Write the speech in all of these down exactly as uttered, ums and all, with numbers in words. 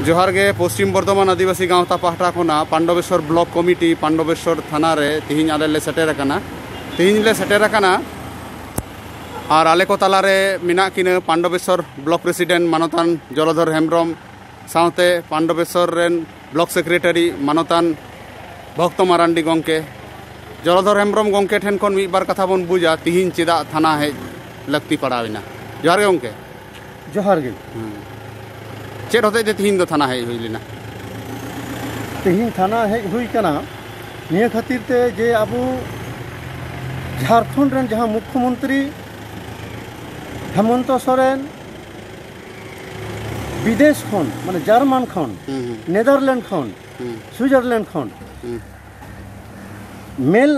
ᱡᱚᱦᱟᱨ ᱜᱮ᱾ ᱯᱚᱥᱪᱤᱢ ᱵᱚᱨᱫᱷᱚᱢᱟᱱ ᱟᱹᱫᱤᱵᱟᱹᱥᱤ ᱜᱟᱶᱛᱟ ᱯᱟᱦᱴᱟ ᱠᱷᱚᱱᱟᱜ ᱯᱟᱱᱰᱚᱵᱮᱥᱣᱚᱨ ᱵᱞᱚᱠ ᱠᱚᱢᱤᱴᱤ ᱯᱟᱱᱰᱚᱵᱮᱥᱣᱚᱨ ᱛᱷᱟᱱᱟ ᱨᱮ ᱛᱤᱦᱤᱧ ᱟᱞᱮ ᱞᱮ ᱥᱮᱴᱮᱨ ᱟᱠᱟᱱᱟ᱾ ᱛᱤᱦᱤᱧ ᱞᱮ ᱥᱮᱴᱮᱨ ᱟᱠᱟᱱᱟ ᱟᱨ ᱟᱞᱮ ᱠᱚ ᱛᱟᱞᱟᱨᱮ ᱢᱮᱱᱟᱜ ᱠᱤᱱᱟᱹ ᱯᱟᱱᱰᱚᱵᱮᱥᱣᱚᱨ ᱵᱞᱚᱠ ᱯᱨᱮᱥᱤᱰᱮᱱᱴ ᱢᱟᱱᱚᱛᱟᱱ ᱡᱚᱞᱚᱫᱷᱚᱨ ᱦᱮᱢᱵᱨᱚᱢ, ᱥᱟᱶᱛᱮ ᱯᱟᱱᱰᱚᱵᱮᱥᱣᱚᱨ ᱨᱮᱱ ᱵᱞᱚᱠ ᱥᱮᱠᱨᱮᱴᱟᱨᱤ ᱢᱟᱱᱚᱛᱟᱱ ᱵᱷᱚᱠᱛᱚ ᱢᱟᱨᱟᱱᱰᱤ ᱜᱚᱢᱠᱮ᱾ ᱡᱚᱞᱚᱫᱷᱚᱨ ᱦᱮᱢᱵᱨᱚᱢ ᱜᱚᱢᱠᱮ ᱴᱷᱮᱱ ᱠᱷᱚᱱ ᱢᱤᱫ ᱵᱟᱨ ᱠᱟᱛᱷᱟ ᱵᱚᱱ ᱵᱩᱡᱟ, ᱛᱤᱦᱤᱧ ᱪᱮᱫᱟᱜ ᱛᱷᱟᱱᱟ ᱦᱮᱡ ᱞᱟᱹᱠᱛᱤ ᱯᱟᱲᱟᱣ ᱮᱱᱟ᱾ ᱡᱚᱦᱟᱨ ᱜᱮ ᱜᱚᱢᱠᱮ᱾ ᱡᱚᱦᱟᱨ ᱜᱮ᱾ ᱦᱩᱸ᱾ ᱪᱮᱫ ᱦᱚᱛᱮᱡ ᱛᱮ ᱛᱤᱦᱤᱧ ᱫᱚ ᱛᱷᱟᱱᱟ ᱦᱮᱡ ᱦᱩᱭ ᱞᱮᱱᱟ? ᱛᱤᱦᱤᱧ ᱛᱷᱟᱱᱟ ᱦᱮᱡ ᱦᱩᱭ ᱠᱟᱱᱟ ᱱᱤᱭᱟᱹ ᱠᱷᱟᱹᱛᱤᱨ ᱛᱮ ᱡᱮ ᱟᱵᱚ ᱡᱷᱟᱲᱠᱷᱚᱸᱰ ᱨᱮᱱ ᱡᱟᱦᱟᱸ ᱢᱩᱠᱠᱷᱚᱢᱚᱱᱛᱨᱤ ᱦᱮᱢᱚᱱᱛᱚ ᱥᱚᱨᱮᱱ ᱵᱤᱫᱮᱥ ᱠᱷᱚᱱ, ᱢᱟᱱᱮ ᱡᱟᱨᱢᱟᱱ ᱠᱷᱚᱱ, ᱦᱩᱸ, ᱦᱩᱸ᱾ ᱱᱮᱫᱟᱨᱞᱮᱱᱰ ᱠᱷᱚᱱ, ᱦᱩᱸ᱾ ᱥᱩᱭᱡᱟᱨᱞᱮᱱᱰ ᱠᱷᱚᱱ ᱦᱩᱸ᱾ ᱢᱮᱞ,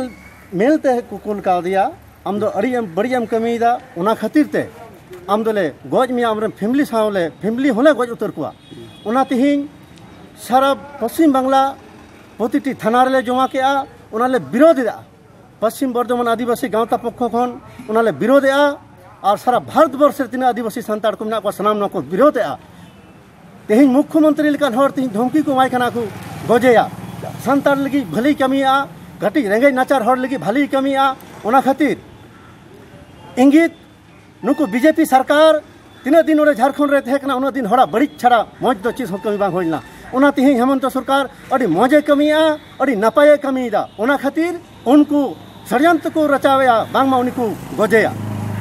ᱢᱮᱞ ᱛᱮ ᱠᱚ ᱠᱩᱞ ᱠᱟᱣᱫᱮᱭᱟ, "ᱟᱢ ᱫᱚ ᱟᱹᱰᱤ ᱮᱢ, ᱵᱟᱹᱲᱤᱡ ᱮᱢ ᱠᱟᱹᱢᱤᱭᱮᱫᱟ, ᱚᱱᱟ ᱠᱷᱟᱹᱛᱤᱨ ᱛᱮ ᱟᱢ ᱫᱚᱞᱮ ᱜᱚᱡ ᱢᱮᱭᱟ, ᱟᱢᱨᱮᱱ ᱯᱷᱮᱢᱞᱤ ᱥᱟᱶ ᱞᱮ, ᱯᱷᱮᱢᱞᱤ ᱦᱚᱸᱞᱮ ᱜᱚᱡ ᱩᱛᱟᱹᱨ ᱠᱚᱣᱟ᱾" ᱚᱱᱟ ᱛᱮᱦᱮᱧ ᱥᱟᱨᱟ ᱯᱚᱥᱪᱤᱢ ᱵᱟᱝᱞᱟ ᱯᱨᱚᱛᱤᱴᱤ ᱛᱷᱟᱱᱟ ᱨᱮᱞᱮ ᱡᱚᱢᱟ ᱠᱮᱜᱼᱟ, ᱚᱱᱟᱞᱮ ᱵᱤᱨᱳᱫᱷ ᱮᱫᱟ᱾ ᱯᱚᱥᱪᱤᱢ ᱵᱚᱨᱫᱷᱚᱢᱟᱱ ᱟᱹᱫᱤᱵᱟᱹᱥᱤ ᱜᱟᱶᱛᱟ ᱯᱚᱠᱠᱷᱚ ᱠᱷᱚᱱ ᱚᱱᱟᱞᱮ ᱵᱤᱨᱳᱫᱷ ᱮᱜᱼᱟ ᱟᱨ ᱥᱟᱨᱟ ᱵᱷᱟᱨᱚᱛ ᱵᱚᱨᱥ ᱨᱮ ᱛᱤᱱᱟᱹᱜ ᱟᱹᱫᱤᱵᱟᱹᱥᱤ ᱥᱟᱱᱛᱟᱲ ᱠᱚ ᱢᱮᱱᱟᱜ ᱠᱚᱣᱟ, ᱥᱟᱱᱟᱢ ᱱᱚᱣᱟ ᱠᱚ ᱵᱤᱨᱳᱫᱷ ᱮᱜᱼᱟ᱾ ᱛᱮᱦᱮᱧ ᱢᱩᱠᱠᱷᱚᱢᱚᱱᱛᱨᱤ ᱞᱮᱠᱟᱱ ᱦᱚᱲ ᱛᱮᱦᱮᱧ ᱫᱷᱚᱢᱠᱤ ᱠᱚ ᱮᱢᱟᱭ ᱠᱟᱱᱟ, ᱠᱚ ᱜᱚᱡᱮᱭᱟ᱾ ᱥᱟᱱᱛᱟᱲ ᱞᱟᱹᱜᱤᱫ ᱵᱷᱟᱹᱞᱤᱭ ᱠᱟᱹᱢᱤᱭᱮᱜᱼᱟ, ᱠᱟᱹᱴᱤᱡ ᱨᱮᱸᱜᱮᱡ ᱱᱟᱪᱟᱨ ᱦᱚᱲ ᱞᱟᱹᱜᱤᱫ ᱵᱷᱟᱹᱞᱤᱭ ᱠᱟᱹᱢᱤᱭᱮᱜᱼᱟ᱾ ᱚᱱᱟ ᱠᱷᱟᱹᱛᱤᱨ ᱤᱝᱜᱤᱛ ᱱᱩᱠᱩ ᱵᱤᱡᱮᱯᱤ ᱥᱚᱨᱠᱟᱨ ᱛᱤᱱᱟᱹᱜ ᱫᱤᱱ ᱱᱚᱰᱮ ᱡᱷᱟᱲᱠᱷᱚᱸᱰ ᱨᱮ ᱛᱟᱦᱮᱸ ᱠᱟᱱᱟ, ᱩᱱᱟᱹᱜ ᱫᱤᱱ ᱦᱚᱲᱟᱜ ᱵᱟᱹᱲᱤᱡ ᱪᱷᱟᱲᱟ ᱢᱚᱡᱽ ᱫᱚ ᱪᱮᱫ ᱦᱚᱸ ᱠᱟᱹᱢᱤ ᱵᱟᱝ ᱦᱩᱭ ᱞᱮᱱᱟ᱾ ᱚᱱᱟ ᱛᱮᱦᱮᱧ ᱦᱮᱢᱚᱱᱛᱚ ᱥᱚᱨᱠᱟᱨ ᱟᱹᱰᱤ ᱢᱚᱡᱽ ᱮ ᱠᱟᱹᱢᱤᱭᱮᱜᱼᱟ, ᱟᱹᱰᱤ ᱱᱟᱯᱟᱭ ᱮ ᱠᱟᱹᱢᱤᱭᱮᱫᱟ᱾ ᱚᱱᱟ ᱠᱷᱟᱹᱛᱤᱨ ᱩᱱᱠᱩ ᱥᱚᱲᱭᱚᱱᱛᱨᱚ ᱠᱚ ᱨᱟᱪᱟᱣᱮᱜᱼᱟ, ᱵᱟᱝᱢᱟ ᱩᱱᱤ ᱠᱚ ᱜᱚᱡᱮᱭᱟ᱾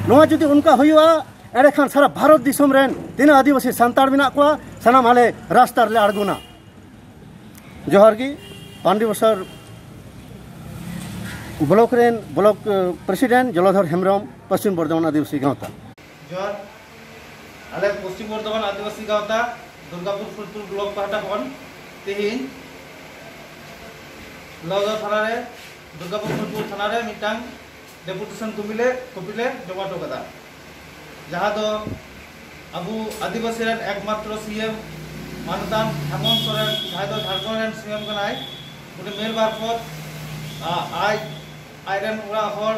ᱱᱚᱣᱟ ᱡᱩᱫᱤ ᱚᱱᱠᱟ ᱦᱩᱭᱩᱜᱼᱟ, ᱮᱸᱰᱮᱠᱷᱟᱱ ᱥᱟᱨᱟ ᱵᱷᱟᱨᱚᱛ ᱫᱤᱥᱚᱢ ᱨᱮᱱ ᱛᱤᱱᱟᱹᱜ ᱟᱹᱫᱤᱵᱟᱹᱥᱤ ᱥᱟᱱᱛᱟᱲ ᱢᱮᱱᱟᱜ ᱠᱚᱣᱟ, ᱥᱟᱱᱟᱢ ᱟᱞᱮ ᱨᱟᱥᱛᱟ ᱨᱮᱞᱮ ᱟᱬᱜᱚᱱᱟ᱾ ᱡᱚᱦᱟᱨ ᱜᱮ᱾ ᱯᱟᱱᱰᱤᱵᱚᱥᱚᱨ ᱵᱞᱚᱠ ᱨᱮᱱ ᱵᱞᱚᱠ, ᱮ, ᱯᱨᱮᱥᱤᱰᱮᱱᱴ ᱡᱚᱞᱚᱫᱷᱚᱨ ᱦᱮᱢᱵᱨᱚᱢ, ᱯᱚᱥᱪᱤᱢ ᱵᱚᱨᱫᱷᱚᱢᱟᱱ ᱟᱹᱫᱤᱵᱟᱹᱥᱤ ᱜᱟᱶᱛᱟ᱾ ᱡᱚᱦᱟᱨ᱾ ᱟᱞᱮ ᱯᱚᱥᱪᱤᱢ ᱵᱚᱨᱫᱷᱚᱢᱟᱱ ᱟᱹᱫᱤᱵᱟᱹᱥᱤ ᱜᱟᱶᱛᱟ ᱫᱩᱨᱜᱟᱯᱩᱨ ᱯᱷᱩᱞᱯᱩᱨ ᱵᱞᱚᱠ ᱯᱟᱦᱴᱟ ᱠᱷᱚᱱ ᱛᱮᱦᱮᱧ ᱞᱚᱫᱚ ᱛᱷᱟᱱᱟ ᱨᱮ, ᱫᱩᱨᱜᱟᱯᱩᱨ ᱯᱷᱩᱞᱯᱩᱨ ᱛᱷᱟᱱᱟ ᱨᱮ ᱢᱤᱫᱴᱟᱝ ᱰᱮᱯᱩᱴᱮᱥᱚᱱ ᱠᱚᱯᱤ ᱞᱮ, ᱠᱚᱯᱤ ᱞᱮ ᱡᱚᱢᱟ ᱦᱚᱴᱚ ᱠᱟᱫᱟ, ᱡᱟᱦᱟᱸ ᱫᱚ ᱟᱵᱚ ᱟᱹᱫᱤᱵᱟᱹᱥᱤ ᱨᱮᱱ ᱮᱠᱢᱟᱛᱨᱚ ᱥᱤ ᱮᱢ ᱢᱟᱱᱚᱛᱟᱱ ᱦᱮᱢᱚᱱᱛ ᱥᱚᱨᱮᱱ, ᱡᱟᱦᱟᱸᱭ ᱫᱚ ᱡᱷᱟᱲᱠᱷᱚᱸᱰ ᱨᱮᱱ ᱥᱤ ᱮᱢ ᱠᱟᱱᱟᱭ, ᱩᱱᱤ ᱢᱮᱞ ᱢᱟᱨᱯᱷᱚᱛ, ᱟ, ᱟᱡ, ᱟᱡ ᱨᱮᱱ ᱚᱲᱟᱜ ᱦᱚᱲ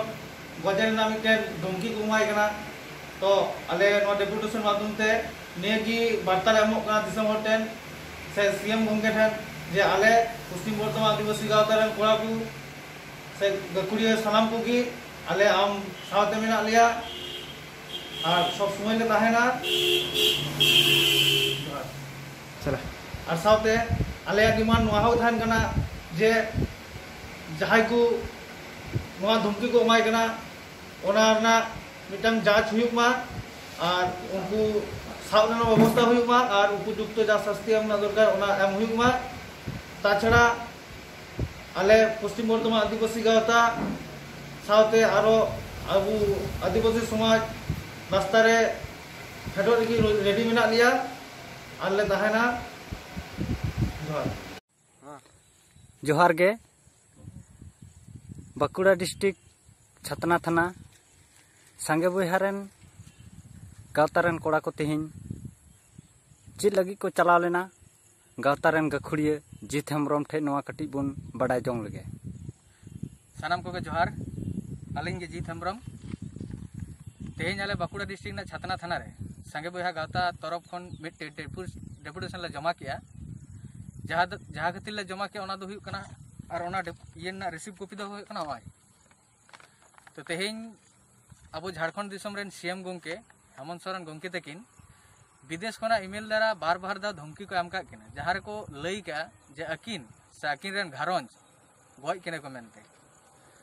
ᱜᱚᱡᱮ ᱨᱮᱱᱟᱜ ᱢᱤᱫᱴᱮᱱ ᱫᱷᱩᱢᱠᱤ ᱠᱚ ᱮᱢᱟᱭ ᱠᱟᱱᱟ᱾ ᱛᱚ ᱟᱞᱮ ᱱᱚᱣᱟ ᱰᱮᱯᱩᱴᱮᱥᱚᱱ ᱢᱟᱫᱽᱫᱷᱚᱢ ᱛᱮ ᱱᱤᱭᱟᱹ ᱜᱮ ᱵᱟᱨᱛᱟ ᱞᱮ ᱮᱢᱚᱜ ᱠᱟᱱᱟ ᱫᱤᱥᱚᱢ ᱦᱚᱲ ᱴᱷᱮᱱ, ᱥᱮ ᱥᱤ ᱮᱢ ᱜᱚᱢᱠᱮ ᱴᱷᱮᱱ ᱡᱮ ᱟᱞᱮ ᱯᱚᱥᱪᱤᱢ ᱵᱚᱨᱫᱷᱚᱢᱟᱱ ᱟᱹᱫᱤᱵᱟᱹᱥᱤ ᱜᱟᱶᱛᱟ ᱨᱮᱱ ᱠᱚᱲᱟ ᱠᱚ ᱥᱮ ᱜᱟᱹᱠᱷᱩᱲᱤᱭᱟᱹ ᱥᱟᱱᱟᱢ ᱠᱚᱜᱮ ᱟᱞᱮ ᱟᱢ ᱥᱟᱶᱛᱮ ᱢᱮᱱᱟᱜ ᱞᱮᱭᱟ᱾ ᱟᱨ ᱥᱚᱵ ᱥᱚᱢᱚᱭ ᱞᱮ ᱛᱟᱦᱮᱱᱟ᱾ ᱡᱚᱦᱟᱨ᱾ ᱪᱟᱞᱟ᱾ ᱟᱨ ᱥᱟᱶᱛᱮ ᱟᱞᱮᱭᱟᱜ ᱰᱤᱢᱟᱱᱰ ᱱᱚᱣᱟ ᱦᱚᱸ ᱛᱟᱦᱮᱱ ᱠᱟᱱᱟ ᱡᱮ ᱡᱟᱦᱟᱸᱭ ᱠᱚ ᱱᱚᱣᱟ ᱫᱷᱩᱢᱠᱤ ᱠᱚ ᱮᱢᱟᱭ ᱠᱟᱱᱟ, ᱚᱱᱟ ᱨᱮᱱᱟᱜ ᱢᱤᱫᱴᱟᱝ ᱡᱟᱸᱪ ᱦᱩᱭᱩᱜ ᱢᱟ ᱟᱨ ᱩᱱᱠᱩ ᱥᱟᱵ ᱨᱮᱱᱟᱜ ᱵᱮᱵᱚᱥᱛᱷᱟ ᱦᱩᱭᱩᱜ ᱢᱟ ᱟᱨ ᱩᱯᱚᱡᱩᱠᱛᱚ ᱡᱟ ᱥᱟᱥᱛᱤ ᱮᱢ ᱨᱮᱱᱟᱜ ᱫᱚᱨᱠᱟᱨ, ᱚᱱᱟ ᱮᱢ ᱦᱩᱭᱩᱜ ᱢᱟ᱾ ᱛᱟᱪᱷᱟᱲᱟ ᱟᱞᱮ ᱯᱚᱥᱪᱤᱢ ᱵᱚᱨᱫᱷᱚᱢᱟᱱ ᱟᱹᱫᱤᱵᱟᱹᱥᱤ ᱜᱟᱶᱛᱟ ᱥᱟᱶᱛᱮ ᱟᱨᱚ ᱟᱵᱚ ᱟᱹᱫᱤᱵᱟᱹᱥᱤ ᱥᱚᱢᱟᱡᱽ ᱨᱟᱥᱛᱟ ᱨᱮ ᱯᱷᱮᱰᱚᱜ ᱞᱟᱹᱜᱤᱫ ᱨᱮᱰᱤ ᱢᱮᱱᱟᱜ ᱞᱮᱭᱟ ᱟᱨ ᱞᱮ ᱛᱟᱦᱮᱱᱟ᱾ ᱡᱚᱦᱟᱨ᱾ ᱡᱚᱦᱟᱨ ᱜᱮ᱾ ᱵᱟᱸᱠᱩᱲᱟ ᱰᱤᱥᱴᱨᱤᱠᱴ ᱪᱷᱟᱛᱱᱟ ᱛᱷᱟᱱᱟ ᱥᱟᱸᱜᱮ ᱵᱚᱭᱦᱟ ᱨᱮᱱ ᱜᱟᱶᱛᱟ ᱨᱮᱱ ᱠᱚᱲᱟ ᱠᱚ ᱛᱮᱦᱮᱧ ᱪᱮᱫ ᱞᱟᱹᱜᱤᱫ ᱠᱚ ᱪᱟᱞᱟᱣ ᱞᱮᱱᱟ, ᱜᱟᱶᱛᱟ ᱨᱮᱱ ᱜᱟᱹᱠᱷᱩᱲᱤᱭᱟᱹ ᱡᱤᱛ ᱦᱮᱢᱵᱨᱚᱢ ᱴᱷᱮᱱ ᱱᱚᱣᱟ ᱠᱟᱹᱴᱤᱡ ᱵᱚᱱ ᱵᱟᱰᱟᱭ ᱡᱚᱝ ᱞᱮᱜᱮ᱾ ᱥᱟᱱᱟᱢ ᱠᱚᱜᱮ ᱡᱚᱦᱟᱨ᱾ ᱟᱹᱞᱤᱧ ᱜᱮ ᱡᱤᱛ ᱦᱮᱢᱵᱨᱚᱢ᱾ ᱛᱮᱦᱮᱧ ᱟᱞᱮ ᱵᱟᱸᱠᱩᱲᱟ ᱰᱤᱥᱴᱨᱤᱠᱴ ᱨᱮᱱᱟᱜ ᱪᱷᱟᱛᱱᱟ ᱛᱷᱟᱱᱟ ᱨᱮ ᱥᱟᱸᱜᱮ ᱵᱚᱭᱦᱟ ᱜᱟᱶᱛᱟ ᱛᱚᱨᱚᱯ ᱠᱷᱚᱱ ᱢᱤᱫᱴᱮᱡ ᱰᱮᱯᱩ-, ᱰᱮᱯᱩᱴᱮᱥᱚᱱ ᱞᱮ ᱡᱚᱢᱟ ᱠᱮᱜᱼᱟ᱾ ᱡᱟᱦᱟᱸ ᱫᱚ, ᱡᱟᱦᱟᱸ ᱠᱷᱟᱹᱛᱤᱨ ᱞᱮ ᱡᱚᱢᱟ ᱠᱮᱜᱼᱟ, ᱚᱱᱟ ᱫᱚ ᱦᱩᱭᱩᱜ ᱠᱟᱱᱟ, ᱟᱨ ᱚᱱᱟ ᱰᱮᱯ-, ᱤᱭᱟᱹ ᱨᱮᱱᱟᱜ ᱨᱤᱥᱤᱵᱷ ᱠᱚᱯᱤ ᱫᱚ ᱦᱩᱭᱩᱜ ᱠᱟᱱᱟ ᱱᱚᱜᱼᱚᱭ᱾ ᱛᱚ, ᱛᱮᱦᱮᱧ ᱟᱵᱚ ᱡᱷᱟᱲᱠᱷᱚᱸᱰ ᱫᱤᱥᱚᱢ ᱨᱮᱱ ᱥᱤ ᱮᱢ ᱜᱚᱢᱠᱮ ᱦᱮᱢᱚᱱᱛ ᱥᱚᱨᱮᱱ ᱜᱚᱢᱠᱮ ᱛᱟᱹᱠᱤᱱ ᱵᱤᱫᱮᱥ ᱠᱷᱚᱱᱟᱜ ᱤᱢᱮᱞ ᱫᱟᱨᱟ ᱵᱟᱨ ᱵᱟᱨ ᱫᱷᱟᱣ ᱫᱷᱚᱢᱠᱤ ᱠᱚ ᱮᱢ ᱠᱟᱜ ᱠᱤᱱᱟ, ᱡᱟᱦᱟᱸ ᱨᱮᱠᱚ ᱞᱟᱹᱭ ᱠᱟᱜᱼᱟ ᱡᱮ ᱟᱹᱠᱤᱱ ᱥᱮ ᱟᱹᱠᱤᱱ ᱨᱮᱱ ᱜᱷᱟᱨᱚᱸᱡᱽ ᱜᱚᱡ ᱠᱤᱱᱟ ᱠᱚ ᱢᱮᱱᱛᱮ᱾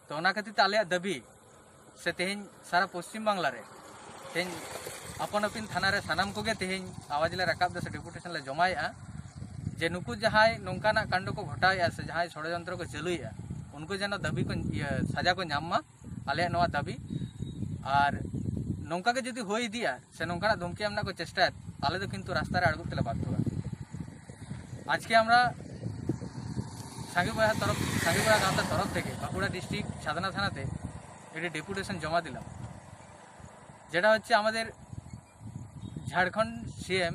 ᱛᱚ, ᱚᱱᱟ ᱠᱷᱟᱹᱛᱤᱨ ᱛᱮ ᱟᱞᱮᱭᱟᱜ ᱫᱟᱹᱵᱤ ᱥᱮ ᱛᱮᱦᱮᱧ ᱥᱟᱨᱟ ᱯᱚᱥᱪᱤᱢ ᱵᱟᱝᱞᱟ ᱨᱮ ᱛᱮᱦᱮᱧ ᱟᱯᱟᱱ ᱟᱹᱯᱤᱱ ᱛᱷᱟᱱᱟ ᱨᱮ ᱥᱟᱱᱟᱢ ᱠᱚᱜᱮ ᱛᱮᱦᱮᱧ ᱟᱣᱟᱡᱽ ᱞᱮ ᱨᱟᱠᱟᱵ ᱮᱫᱟ ᱥᱮ ᱰᱮᱯᱩᱴᱮᱥᱚᱱ ᱞᱮ ᱡᱚᱢᱟᱭᱮᱫᱼᱟ ᱡᱮ ᱱᱩᱠᱩ ᱡᱟᱦᱟᱸᱭ ᱱᱚᱝᱠᱟᱱᱟᱜ ᱠᱟᱱᱰᱚ ᱠᱚ ᱜᱷᱚᱴᱟᱣᱮᱫᱼᱟ ᱥᱮ ᱡᱟᱦᱟᱸᱭ ᱥᱚᱲᱚᱡᱚᱱᱛᱨᱚ ᱠᱚ ᱪᱟᱹᱞᱩᱭᱮᱫᱼᱟ, ᱩᱱᱠᱩ ᱡᱮᱱᱚ ᱫᱟᱹᱵᱤ ᱠᱚ, ᱤᱭᱟᱹ, ᱥᱟᱡᱟ ᱠᱚ ᱧᱟᱢ ᱢᱟ᱾ ᱟᱞᱮᱭᱟᱜ ᱱᱚᱣᱟ ᱫᱟᱹᱵᱤ᱾ ᱟᱨ ᱱᱚᱝᱠᱟ ᱜᱮ ᱡᱩᱫᱤ ᱦᱩᱭ ᱤᱫᱤᱜᱼᱟ ᱥᱮ ᱱᱚᱝᱠᱟᱱᱟᱜ ᱫᱷᱚᱢᱠᱤ ᱮᱢ ᱨᱮᱱᱟᱜ ᱠᱚ ᱪᱮᱥᱴᱟᱭᱟ, ᱟᱞᱮ ᱫᱚ ᱠᱤᱱᱛᱩ ᱨᱟᱥᱛᱟ ᱨᱮ ᱟᱬᱜᱚᱜ ᱛᱮᱞᱮ ᱵᱟᱫᱽᱫᱷᱚᱜᱼᱟ᱾ আজকে আমরা সাঙ্গি বয়া তরফ, সাঙ্গি বয়া গাঁওতার তরফ থেকে বাঁকুড়া ডিস্ট্রিক্ট ছাদনা থানাতে একটি ডেপুটেশন জমা দিলাম, যেটা হচ্ছে আমাদের ঝাড়খণ্ড সিএম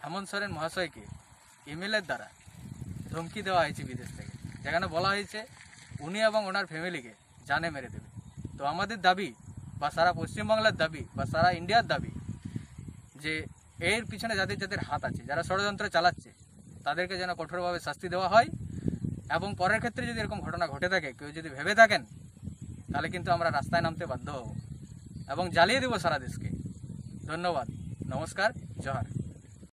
হেমন্ত সোরেন মহাশয়কে ইমেলের দ্বারা ধমকি দেওয়া হয়েছে বিদেশ থেকে, যেখানে বলা হয়েছে উনি এবং ওনার ফ্যামিলিকে জানে মেরে দেবে। তো আমাদের দাবি বা সারা পশ্চিমবাংলার দাবি বা সারা ইন্ডিয়ার দাবি যে এর পিছনে যাদের যাদের হাত আছে, যারা ষড়যন্ত্র চালাচ্ছে, তাদেরকে যেন কঠোরভাবে শাস্তি দেওয়া হয়। এবং পরের ক্ষেত্রে যদি এরকম ঘটনা ঘটে থাকে, কেউ যদি ভেবে থাকেন, তাহলে কিন্তু আমরা রাস্তায় নামতে বাধ্য হব এবং জ্বালিয়ে দেবো সারা দেশকে। ধন্যবাদ, নমস্কার, জোহার।